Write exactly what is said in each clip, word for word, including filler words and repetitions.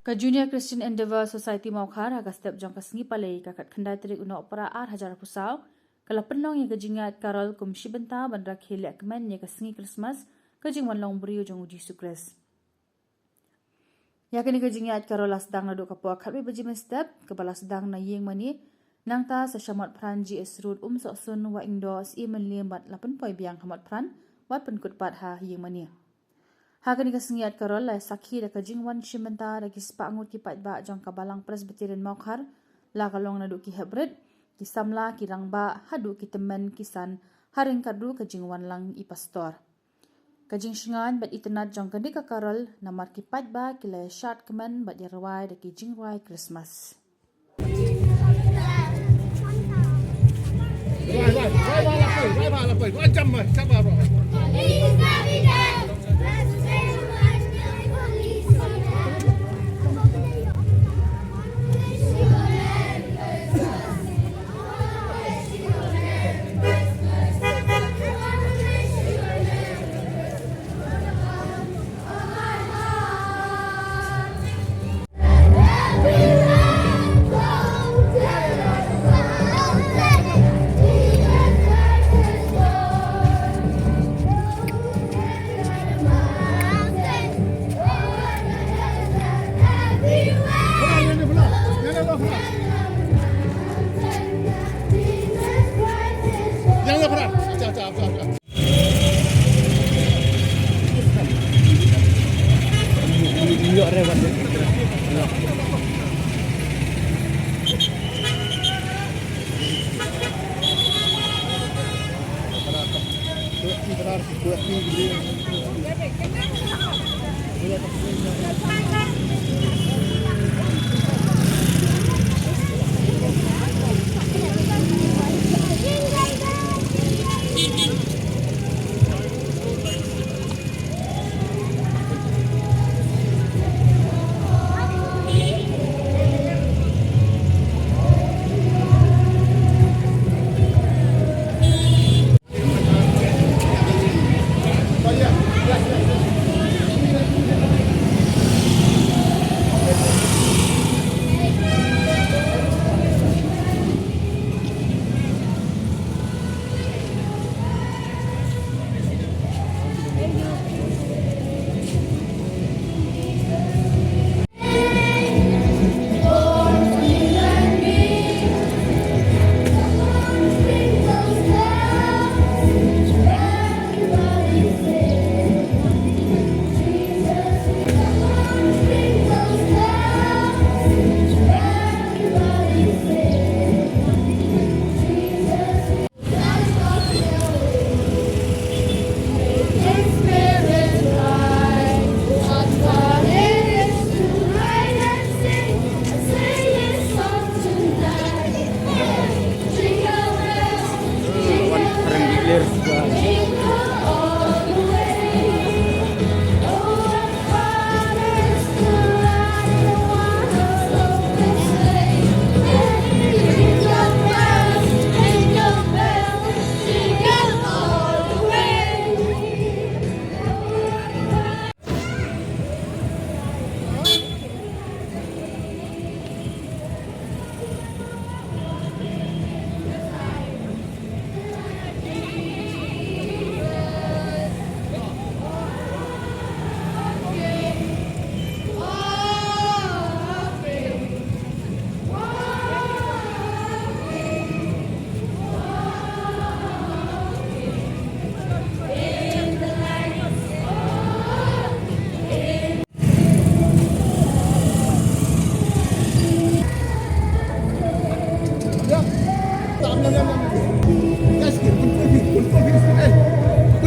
Ka Junior Christian Endeavour Society Mawkhar ha ka step jong ka sngi Palei ka khatkhyndai tarik u Nohprah ar hajar arphew saw ka la pynlong ïa ka jingïaid Carol kum shi bynta ban rakhe lehkmen ïa ka sngi Christmas, ka jingwan long briew jong u Jisu Khrist. Ïa kane ka jingïaid Carol la sdang naduh ka por khatwei baje mynstep, kaba la sdang na ïing mane, nangta sa sha Motphran G S Road, Umsohsun, Wahingdoh, Syiem Mylliem bad la pynpoi biang ha Motphran, wat pynkut pat ha ïing mane. Ha kane ka sngi ïaid Carol la sakhi da ka jingwan shim bynta da ki spah ngut ki paidbah jong ka Balang Presbyterian Mawkhar, la ka long naduh ki heprit, ki samla, ki rangbah, haduh ki tymmen ki san, ha ryngkat ruh ka jingwan lang i pastor. Ka jingshngaiñ bad itynnad jong kane ka Carol namar ki paidbah ki la ïashad kmen bad ïarwai da ki jingrwai Christmas.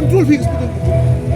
Control fix, control fix.